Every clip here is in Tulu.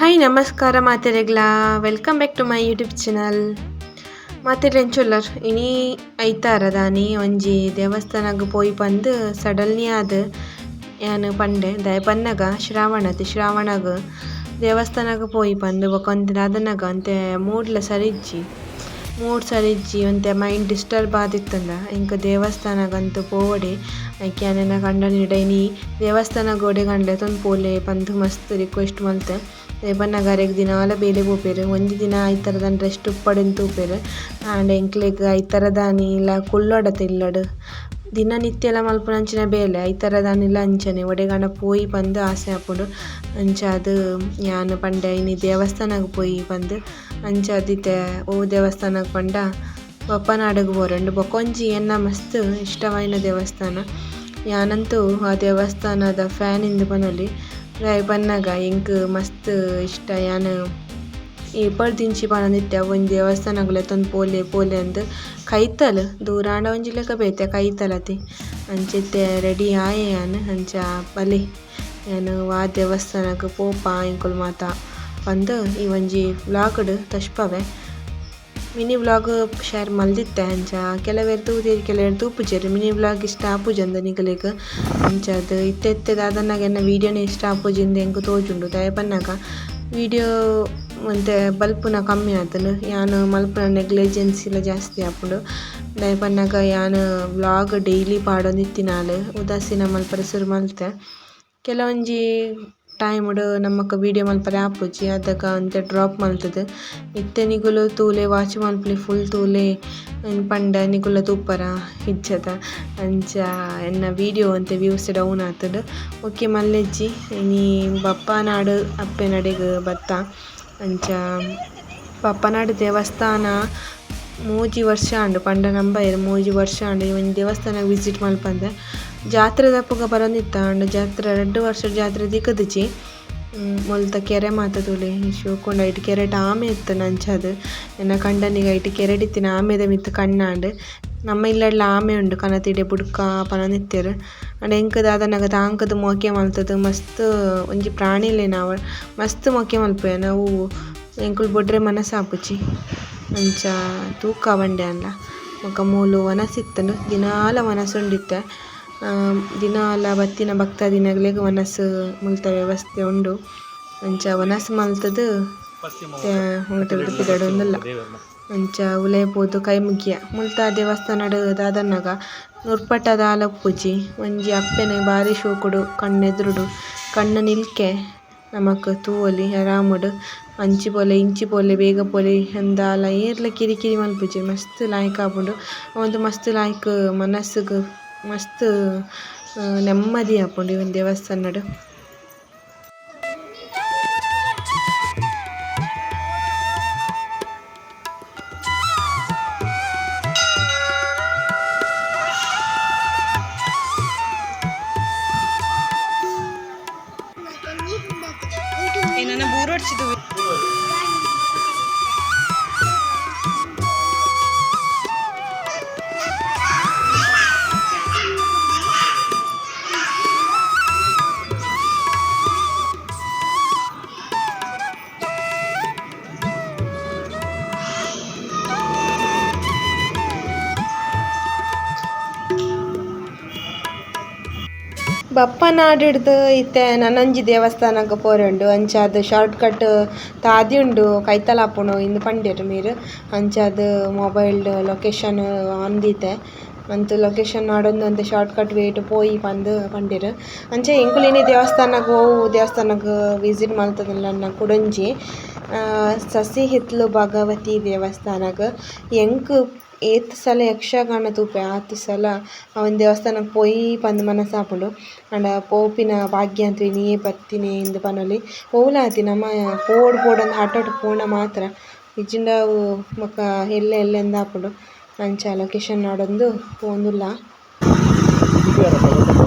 ಹಾಯ್ ನಮಸ್ಕಾರ ಮಾತೆರೆಗ್ಲಾ, welcome back to my YouTube channel. ಮಾತೆರ್ಲ ಎಂಚೊಲ್ಲರ್ ಇನಿ ಐತಾರ ದಾನಿ ಒಂಜಿ ದೇವಸ್ಥಾನಗ್ ಪೋಯಿ ಪಂದ್ ಸಡನ್ಲಿ ಆದ್ ಯಾನ್ ಪಂಡೆ ದಾಯೆ ಪನ್ನಗ ಶ್ರಾವಣತ್ ಶ್ರಾವಣಗ್ ದೇವಸ್ಥಾನಗ್ ಪೋಯಿ ಪಂದ್ ಬೊಕ ಒಂತೆ ದಾದನಗ ಒಂತೆ ಮೂಡ್ಲ ಸರಿ ಇಜ್ಜಿ ಮೂಡ್ ಸರಿ ಇಜ್ಜಿ ಒಂತೆ ಮೈಂಡ್ ಡಿಸ್ಟರ್ಬ್ ಆದಿತ್ತುಂಡ ಎಂಕ್ ದೇವಸ್ಥಾನಗಂತೂ ಪೋವಡೆ. ಐಕ್ ಯಾನ್ ಎನ್ನ ಕಂಡನಿಡ ಇನಿ ದೇವಸ್ಥಾನಗ್ ಓಡೆಗ್ ಲೆತೊಂದು ಪೋಲೆ ಪಂದ್ ಮಸ್ತ್ ರಿಕ್ವೆಸ್ಟ್ ಮಲ್ತೆ. ದಾಯೆ ಪನ್ನಗ ಅರೆಗ್ ದಿನಾಲ ಬೇಲೆ ಪೋಪೆರ್, ಒಂಜಿ ದಿನ ಐತಾರದಾನಿ ರೆಸ್ಟ್ ಉಪ್ಪಡೆಂದ್ ತೂಪೆರ್. ಆಂಡ ಎಂಕ್ಲೆಗ್ ಐತಾರದಾನಿಲ ಕುಲ್ಲೊಡತೆ ಇಲ್ಲಡ್ ದಿನನಿತ್ಯಲ ಮಲ್ಪುನಂಚಿನ ಬೇಲೆ ಐತಾರದಾನಿಲ ಅಂಚನೆ ಒಡೆಗಾಂಡ ಪೋಯಿ ಪಂದ್ ಆಸೆ ಆಪುಂಡು. ಅಂಚಾದ್ ಯಾನ್ ಪಂಡೆ ಇನಿ ದೇವಸ್ಥಾನಗ್ ಪೋಯಿ ಪಂದ್. ಅಂಚಾದ್ ಇತ್ತೆ ಒವು ದೇವಸ್ಥಾನಗ್ ಪಂಡ ಬಪ್ಪನಾಡುಗ್ ಪೋರೊಂಡು. ಬೊಕೊಂಜಿ ಎನ್ನ ಮಸ್ತ್ ಇಷ್ಟವಾಯಿನ ದೇವಸ್ಥಾನ, ಯಾನಂತೂ ಆ ದೇವಸ್ಥಾನದ ಫ್ಯಾನ್ ಇಂದ್ ಪನೊಲಿ. ದಾಯೆ ಪನ್ನಗ ಎಂಕ್ ಮಸ್ತ್ ಇಷ್ಟ. ಯಾನ್ ಏಪರ್ದಿಂಚಿ ಪನೊಂದಿತ್ತೆ ಅವ್ವೊಂಜಿ ದೇವಸ್ಥಾನಗ್ ಲೆತೊಂದು ಪೋಲೆ ಪೋಲೆ ಅಂದ್. ಕೈತಲ್ ದೂರಾಂಡ ಒಂಜಿ ಲೆಕ್ಕ ಬೇತೆ ಕೈತಲತೆ. ಅಂಚ ಇತ್ತೆ ರೆಡಿ ಆಯೆ ಯಾನ್. ಅಂಚ ಬಲೆ ಯಾನ್ ವಾ ದೇವಸ್ಥಾನಗ್ ಪೋಪ ಎಂಕುಲು ಮಾತ ಪಂದ್ ಈ ಒಂಜಿ ವ್ಲಾಗ್ ಡ್ ತೋಜ್ಪಾವೆ. ಮಿನಿ ವ್ಲಾಗ್ ಶೇರ್ ಮಲ್ದಿತ್ತೆ. ಅಂಚ ಕೆಲವೆರ್ ತೂದೆರ್ ಕೆಲವೆರ್ ತೂಪುಜೆರ್. ಮಿನಿ ವ್ಲಾಗ್ ಇಷ್ಟ ಆಪುಜಂದ್ ನಿಕಲೆಗ್. ಅಂಚಾದ್ ಇತ್ತೆ ಇತ್ತೆ ದಾದನಗ ಎನ್ನ ವೀಡಿಯೋನೆ ಇಷ್ಟ ಆಪುಜಿಂದ್ ಎಂಕ್ ತೋಜುಂಡು. ದಾಯೆ ಪನ್ನಗ ವೀಡಿಯೋ ಒಂತೆ ಬಲ್ಪುನ ಕಮ್ಮಿ ಆತುಂಡು, ಯಾನ್ ಮಲ್ಪುನ ನೆಗ್ಲಿಜೆನ್ಸಿಲ ಜಾಸ್ತಿ ಆಪುಂಡು. ದಾಯೆ ಪನ್ನಗ ಯಾನ್ ವ್ಲಾಗ್ ಡೈಲಿ ಪಾಡೊಂದಿತ್ತಿನಾಲ್ ಉದಾಸೀನ ಮಲ್ಪರೆ ಸುರು ಮಲ್ತೆ. ಕೆಲವೊಂಜಿ ಟೈಮ್ಡ್ ನಮಕ್ ವೀಡಿಯೋ ಮಲ್ಪರೆ ಆಪುಜಿ, ಅದಗ ಒಂತೆ ಡ್ರಾಪ್ ಮಲ್ತುದು. ಇತ್ತೆ ನಿಕುಲು ತೂಲೆ ವಾಚ್ ಮಲ್ಪುಲೆ ಫುಲ್ ತೂಲೆ ಪಂಡ ನಿಕುಲ ತೂಪರ ಇಜ್ಜದ. ಅಂಚ ಎನ್ನ ವೀಡಿಯೋ ಒಂತೆ ವ್ಯೂಸ್ ಡೌನ್ ಆತುಂಡು. ಓಕೆ ಮಲ್ಲೆಜ್ಜಿ ಇನಿ ಬಪ್ಪನಾಡು ಅಪ್ಪೆನಡೆಗ್ ಬತ್ತ. ಅಂಚ ಬಪ್ಪನಾಡು ದೇವಸ್ಥಾನ 3 ವರ್ಷ ಆಂಡ್ ಪಂಡ ನಂಬೈರ್ 3 ವರ್ಷ ಆಂಡ್ ಈ ಒಂಜಿ ದೇವಸ್ಥಾನಗ್ ವಿಸಿಟ್ ಮಲ್ಪಂದೆ. ಜಾತ್ರೆ ದಪಗ ಬರೊಂದಿತ್ತ ಆಂಡ ಜಾತ್ರೆ 2 ವರ್ಷ ಜಾತ್ರೆ ತಿಕ್ಕುದಿಜಿ. ಮುಲ್ತ ಕೆರೆ ಮಾತ ತೂಲೆ ಶೋಕುಂಡು. ಐಟ್ ಕೆರೆಟ್ ಆಮೆ ಇತ್ತುಂಡು. ಅಂಚಾದ್ ಎನ್ನ ಕಂಡನಿಗ್ ಐಟ್ ಕೆರೆಡಿತ್ತಿನ ಆಮೆದ ಮಿತ್ತ್ ಕಣ್ಣಾಂಡ್. ನಮ್ಮ ಇಲ್ಲಡ್ಲ ಆಮೆ ಉಂಡು ಕನತಿಡೆ ಬುಡ್ಕ ಪನೊಂದಿತ್ತೆರ್. ಆಂಡ ಎಂಕ್ ದಾದನಗ ತಾಂಕುದು ಮೋಕೆ ಮಲ್ತುದು ಮಸ್ತ್ ಒಂಜಿ ಪ್ರಾಣಿಲೆನ ಮಸ್ತ್ ಮೋಕೆ ಮಲ್ಪುವೆ ಅವು ಎಂಕುಲು ಬುಡ್ರೆ ಮನಸ್ಸಾಪುಜಿ. ಅಂಚ ತೂಕ ಪಂಡೆ ಆಂಡ ಬೊಕ ಮೂಲು ವನಸ್ ಇತ್ತುಂಡು, ದಿನಾಲ ವನಸ್ ಉಂಡಿತ್ತೆ. ದಿನಾಲ ಬತ್ತಿನ ಭಕ್ತಾದಿನಕ್ಲೆಗ್ ವನಸ್ ಮುಲ್ತ ವ್ಯವಸ್ಥೆ ಉಂಡು. ಅಂಚ ವನಸ್ ಮಲ್ತುದು ಪಿದಡೊಂದುಲ್ಲ. ಅಂಚ ಉಲಯಿ ಪೋದು ಕೈ ಮುಗಿಯ. ಮುಲ್ತ ದೇವಸ್ಥಾನಡ್ ದಾದನ್ನಗ ನುರ್ಪಟ ದಾಲ ಉಪ್ಪುಜಿ. ಒಂಜಿ ಅಪ್ಪೆನ ಬಾರಿ ಶೋಕುಡು ಕಣ್ಣೆದುರುಡು ಕಣ್ಣು ನಿಲ್ಕೆ ನಮಕ್ ತೂವೊಲಿ ಆರಾಮಡ್. ಅಂಚಿ ಪೋಲೆ ಇಂಚಿ ಪೋಲೆ ಬೇಗ ಪೋಲೆ ಅಂದಾಲ ಏರ್ಲ ಕಿರಿಕಿರಿ ಮಲ್ಪುಜೆರ್. ಮಸ್ತ್ ಲಾಯ್ಕ್ ಆಪುಂಡು. ಅವಂತು ಮಸ್ತ್ ಲಾಯ್ಕ್ ಮನಸ್ಸುಗ್ ಮಸ್ತ್ ನೆಮ್ಮದಿ ಆಪುಂಡು ಈ ಒಂಜಿ ದೇವಸ್ಥಾನಡ್. ಏನನ್ನ ಬೂರೋಡ್ಸಿದ್ದು. ಬಪ್ಪನಾಡಿಡ್ದು ಇತ್ತೆ ನನೊಂಜಿ ದೇವಸ್ಥಾನಗ್ ಪೋರುಂಡು. ಅಂಚಾದ್ ಶಾರ್ಟ್ ಕಟ್ ತಾದಿ ಉಂಡು ಕೈತಲ್ ಆಪುಂಡು ಇಂದ್ ಪಂಡೆರ್ ಮೇರ್. ಅಂಚಾದ್ ಮೊಬೈಲ್ ಲೊಕೇಶನ್ ಆನ್ ದೀತೆ. ಅಂತು ಲೊಕೇಶನ್ ನಾಡೊಂದು ಒಂತೆ ಶಾರ್ಟ್ ಕಟ್ ವೇಟ್ ಪೋಯಿ ಪಂದ್ ಪಂಡೆರ್. ಅಂಚ ಎಂಕುಲು ಇನಿ ದೇವಸ್ಥಾನಗ್ ಒವು ದೇವಸ್ಥಾನಗ್ ವಿಸಿಟ್ ಮಲ್ತುದುಲ್ಲ ಕುಡೊಂಜಿ ಸಸಿಹಿತ್ಲು ಭಗವತಿ ದೇವಸ್ಥಾನಗ್. ಎಂಕ್ ಏತ್ ಸಲ ಯಕ್ಷಗಾನ ತೂಪೆ ಆತ್ ಸಲ ಅವೊಂಜಿ ದೇವಸ್ಥಾನಗ್ ಪೋಯಿ ಪಂದ್ ಮನಸ್ಸಾಪುಂಡು. ಆಂಡ ಪೋಪಿನ ಭಾಗ್ಯ ಅಂತು ಇನಿಯೇ ಬತ್ತಿನಿ ಇಂದ್ ಪನೊಲಿ. ಓಲಾತಿ ನಮ ಪೋವೊಡು ಪೋವೊಡು ಅಂದ್ ಹಠಟ್ ಪೋಂಡ ಮಾತ್ರ, ಇಜ್ಜಿಂಡ ಅವು ಬೊಕ ಎಲ್ಲೆ ಎಲ್ಲೆ ಅಂದ್ ಆಪುಂಡು. ಅಂಚ ಲೊಕೇಶನ್ ನಾಡೊಂದು ಪೋವೊಂದುಲ್ಲ.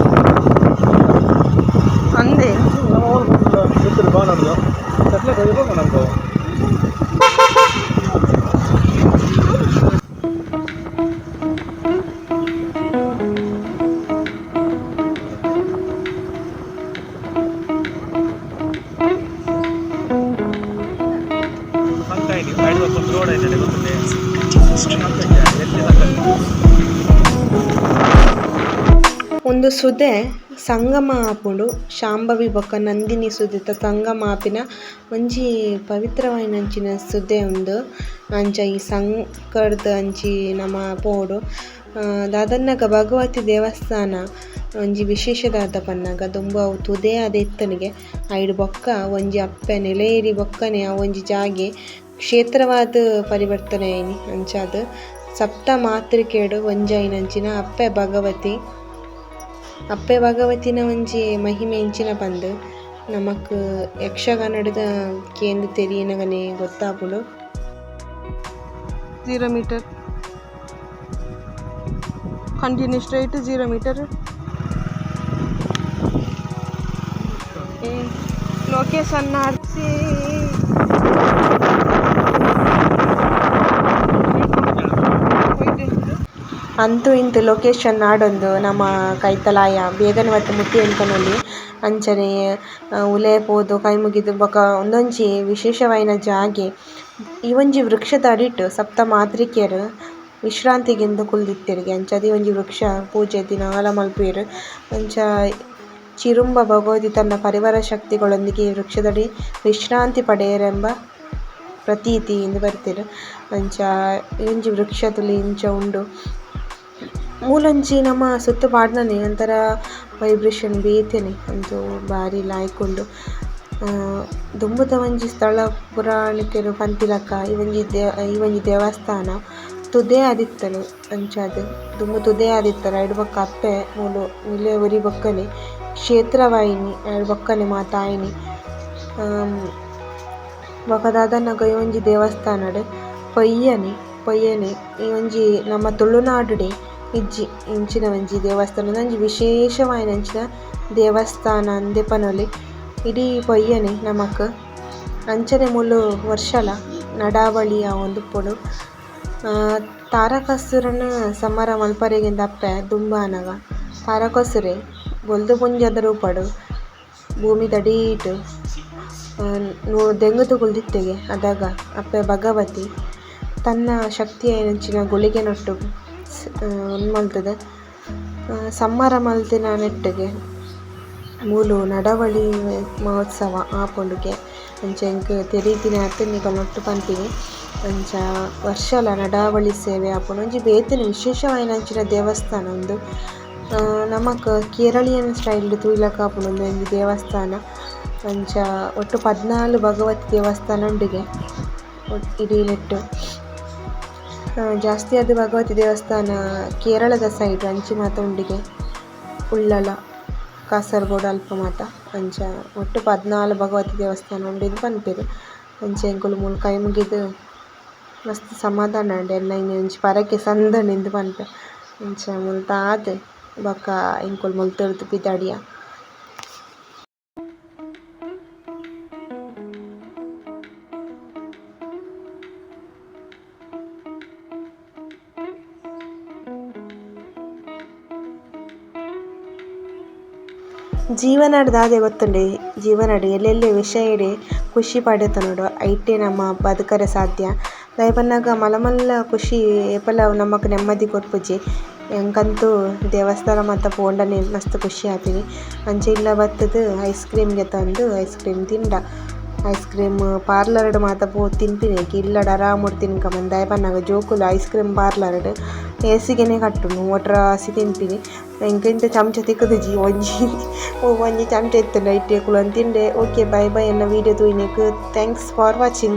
ಅಂದೆ ಉಂದು ಸುದೆ ಸಂಗಮ ಆಪುಂಡು ಶಾಂಭವಿ ಬೊಕ ನಂದಿನಿ ಸುದೆತ ಸಂಗಮ ಆಪಿನ ಒಂಜಿ ಪವಿತ್ರವಾಯಿನಂಚಿನ ಸುದೆ ಉಂದು. ಅಂಚ ಈ ಸಂಕಡ್ದ್ ಅಂಚಿ ನಮ ಪೋವೊಡು. ದಾದನ್ನಗ ಭಗವತಿ ದೇವಸ್ಥಾನ ಒಂಜಿ ವಿಶೇಷ ದಾದ ಪನ್ನಗ ದುಂಬು ಅವು ತುದೆ ಆದ್ ಇತ್ತುಂಡುಗೆ ಐಡ್ ಬೊಕ್ಕ ಒಂಜಿ ಅಪ್ಪೆ ನೆಲೆಯೇರಿ ಬೊಕ್ಕನೆ ಅವು ಒಂಜಿ ಜಾಗೆ ಕ್ಷೇತ್ರವಾದ್ ಪರಿವರ್ತನೆ ಆಯಿನಿ. ಅಂಚಾದ್ ಸಪ್ತ ಮಾತೃಕೆಡ್ ಒಂಜಾಯಿನಂಚಿನ ಅಪ್ಪೆ ಭಗವತಿ. ಅಪ್ಪೆ ಭಗವತಿನ ಒಂಜಿ ಮಹಿಮೆ ಎಂಚಿನ ಪಂದ್ ನಮಕ್ ಯಕ್ಷಗಾನದ ಕೇಂದ್ ತೆರಿನಗನೆ ಗೊತ್ತಾಪುಂಡು. 0 meter. Continue straight 0 meter. Location ಹರಿಸಿ. ಅಂತೂ ಇಂತು ಲೊಕೇಶನ್ ನಾಡೊಂದು ನಮ ಕೈತಲಾಯ ಬೇಗನೆ ಬತ್ತ್ ಮುಟ್ಟಿಯಂದ್ ಪನೊಲಿ. ಅಂಚನೆ ಉಲಯಿ ಪೋದು ಕೈ ಮುಗಿದ್ ಬೊಕ ಉಂದೊಂಜಿ ವಿಶೇಷವಾಯಿನ ಜಾಗೆ. ಈ ಒಂಜಿ ವೃಕ್ಷದ ಅಡಿಟ್ ಸಪ್ತ ಮಾತ್ರಿಕೆರ್ ವಿಶ್ರಾಂತಿಗಿಂದ್ ಕುಲ್ದಿತ್ತೆರ್ಗೆ ಅಂಚಾದ್ ಈ ಒಂಜಿ ವೃಕ್ಷ ಪೂಜೆ ದಿನಾಲ ಮನ್ಪುವೆರ್. ಅಂಚ ಚಿರುಂಬ ಭಗವತಿ ತನ್ನ ಪರಿವಾರ ಶಕ್ತಿಗಳೊಂದಿಗೆ ಈ ವೃಕ್ಷದಡಿ ವಿಶ್ರಾಂತಿ ಪಡೆಯರೆಂಬ ಪ್ರತೀತಿ ಇಂದ್ ಬರೆತೆರ್. ಅಂಚ ಈ ಒಂಜಿ ವೃಕ್ಷ ತೂಲೆ ಇಂಚ ಉಂಡು. ಮೂಲೊಂಜಿ ನಮ ಸುತ್ತು ಪಾಡ್ನನೆ ಒಂತರ ವೈಬ್ರೇಷನ್ ಬೇತೆನೆ ಉಂದು ಬಾರಿ ಲಾಯ್ಕ್ ಉಂಡು. ದುಂಬುದ ಒಂಜಿ ಸ್ಥಳ ಪುರಾಣಿಕೆರ್ ಪನ್ಪಿಲಕ ಈ ಒಂಜಿ ದೇವಸ್ಥಾನ ತುದೆ ಆದಿತ್ತುಂಡು ಅಂಚಾದ್ ದುಂಬು ತುದೆ ಆದಿತ್ತುಂಡು ಐಡ್ ಬೊಕ ಅಪ್ಪೆ ಮೂಲು ನಿಲೆ ಒರಿ ಬೊಕ್ಕನೆ ಕ್ಷೇತ್ರವಾಯಿನಿ ಐಡ್ ಬೊಕ್ಕನೆ ಮಾತ ಆಯಿನಿ. ಬೊಕ ದಾದನ್ನಗ ಈ ಒಂಜಿ ದೇವಸ್ಥಾನಡ್ ಪೊಯ್ಯನೆ ಪೊಯ್ಯನೆ ಈ ಒಂಜಿ ನಮ್ಮ ತುಳುನಾಡುಡೆ ಇಜ್ಜಿ ಇಂಚಿನ ಒಂಜಿ ದೇವಸ್ಥಾನ ಉಂದೊಂಜಿ ವಿಶೇಷವಾಯಿನಂಚಿನ ದೇವಸ್ಥಾನ ಇಂದೇ ಪನೊಲಿ. ಇಡೀ ಪೊಯ್ಯನೆ ನಮಕ್ ಅಂಚನೆ ಮೂಲು ವರ್ಷಲ ನಡಾವಳಿ ಆವೊಂದುಪ್ಪುಂಡು. ತಾರಕಾಸುರನ್ ಸಮರ ಮನ್ಪರೆಗಿಂದ ಅಪ್ಪೆ ದುಂಬಾನಗ ತಾರಕಾಸುರೆ ಬೊಲ್ದು ಪುಂಜದ ರೂಪಡ್ ಭೂಮಿದಡೀಟ್ ದೆಂಗುದು ಕುಲ್ದಿತ್ತೆಗೆ ಅದಗ ಅಪ್ಪೆ ಭಗವತಿ ತನ್ನ ಶಕ್ತಿಯಾಯಿನಂಚಿನ ಗುಳಿಗೆನೊಟ್ಟುಗು ಉಂದು ಮಲ್ತುದು ಸಮ್ಮರ ಮಲ್ತಿನ ನೆಟ್ಟಿಗೆ ಮೂಲು ನಡಾವಳಿ ಮಹೋತ್ಸವ ಆಪುಂಡುಗೆ. ಅಂಚ ಎಂಕ್ ತೆರಿದಿನಾತ್ ನಿಕಲ್ನೊಟ್ಟು ಪನ್ಪಿನಿ. ಅಂಚ ವರ್ಷಲ ನಡಾವಳಿ ಸೇವೆ ಆಪುಂಡು. ಒಂಜಿ ಬೇತೆನೆ ವಿಶೇಷವಾಯಿನಂಚಿನ ದೇವಸ್ಥಾನ ಉಂದು. ನಮಕ್ ಕೇರಳೀಯನ್ ಸ್ಟೈಲ್ ಡ್ ತೂಯಿಲಕ ಆಪುಂಡು ಉಂದೊಂಜಿ ದೇವಸ್ಥಾನ. ಅಂಚ ಒಟ್ಟು 14 ಭಗವತಿ ದೇವಸ್ಥಾನ ಉಂಡುಗೆ ಇಡೀ ನೆಟ್ಟ್. ಜಾಸ್ತಿ ಆದ್ ಭಗವತಿ ದೇವಸ್ಥಾನ ಕೇರಳದ ಸೈಡ್ ಅಂಚಿ ಮಾತ ಉಂಡುಗೆ. ಉಳ್ಳಾಲ ಕಾಸರಗೋಡು ಅಲ್ಪ ಮಾತ. ಅಂಚ ಒಟ್ಟು 14 ಭಗವತಿ ದೇವಸ್ಥಾನ ಉಂಡು ಪನ್ಪೆರ್. ಅಂಚ ಎಂಕುಲು ಮೂಲು ಕೈ ಮುಗಿದ್ ಮಸ್ತ್ ಸಮಾಧಾನ ಆಂಡ್ ಎನ್ನ ಇನಿ ಒಂಜಿ ಪರಕೆ ಸಂದ್ಂಡ್ ಇಂದ್ ಪನ್ಪೆ. ಅಂಚ ಮುಲ್ತ ಆದ್ ಬೊಕ ಎಂಕುಲು ಮುಲ್ತುರ್ದು ಪಿದಾಡಿಯ. ಜೀವನಡ್ ದಾದೆ ಗೊತ್ತುಂಡೆ ಜೀವನಡ್ ಎಲ್ಲೆಲ್ಲೆ ವಿಷಯಡೆ ಖುಷಿ ಪಡೆತೊನೊಡು ಐಟೆ ನಮ ಬದುಕರೆ ಸಾಧ್ಯ. ದಾಯೆ ಪನ್ನಗ ಮಲ್ಲ ಮಲ್ಲ ಖುಷಿ ಏಪಲ ನಮಕ್ ನೆಮ್ಮದಿ ಕೊರ್ಪುಜಿ. ಎಂಕಂತೂ ದೇವಸ್ಥಾನ ಮಾತ ಪೋಂಡನೆ ಮಸ್ತ್ ಖುಷಿ ಆಪಿನಿ. ಅಂಚ ಇಲ್ಲ ಬತ್ತುದು ಐಸ್ ಕ್ರೀಮ್ ಗೆತೊಂದು ಐಸ್ ಕ್ರೀಮ್ ತಿಂಡ. ಐಸ್ ಕ್ರೀಮ್ ಪಾರ್ಲರ್ ಡ್ ಮಾತ ಪೋದು ತಿನ್ಪಿನಿ ಇಲ್ಲಡ್ ಆರಾಮಡ್ ತಿನ್ಕ ಪಂದ್. ದಾಯೆ ಪನ್ನಗ ಜೋಕುಲು ಐಸ್ ಕ್ರೀಮ್ ಪಾರ್ಲರ್ ಡ್ ಏಸಿಗೆನೆ ಕಟ್ಟುನು ಒಟ್ರಾಸಿ ತಿನ್ಪಿನಿ. ಎಂಕ್ ಇಂಚ ಚಮಚ ತಿಕ್ಕುದುಜಿ ಒಂಜಿ ಒಂಜಿ ಚಮಚ ಇತ್ತುಂಡ ಐಟೆ ಕುಲೊಂದು ತಿಂಡೆ. ಓಕೆ ಬೈ ಬೈ ಎನ್ನ ವೀಡಿಯೋ ತೂಯಿನೆಕ್ thanks for watching.